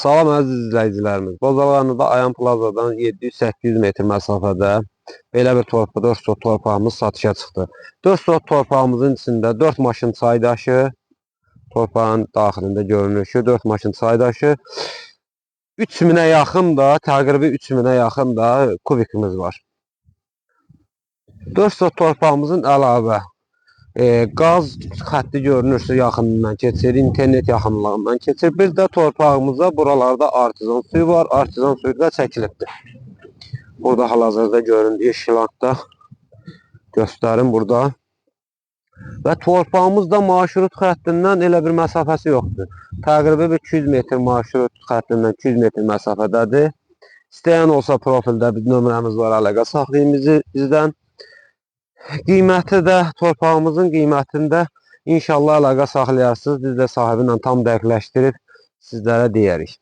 Salam əziz izləyicilərimiz. Bozcaadada Ayan Plazadan 700-800 metr məsafədə belə bir torpaq, 4 sot torpağımız satışa çıxdı. 4 sot torpağımızın içində 4 maşın çaydaşı, torpağın daxilində görünür ki, 4 maşın çaydaşı, 3000-ə yaxın da, təqribi 3000-ə yaxın da kubikimiz var. 4 sot torpağımızın əlavə qaz xətti görünürsə yaxınından keçir, internet yaxınlığından keçir. Bir də torpağımıza buralarda artizan suyu var. Artizan suyu da çəkilibdir. Burada hal-hazırda göründüyü şilantda göstərim burada. Və torpağımız da marşrut xəttindən elə bir məsafəsi yoxdur. Təqribi bir 200 metr marşrut xəttindən 200 metr məsafədədir. İstəyən olsa profildə bir nömrəmiz var, əlaqə saxlayın bizi bizdən. Qiyməti də torpağımızın qiymətində inşallah əlaqə saxlayarsınız. Biz də sahibi ilə tam dəqiqləşdirib sizlərə deyərik.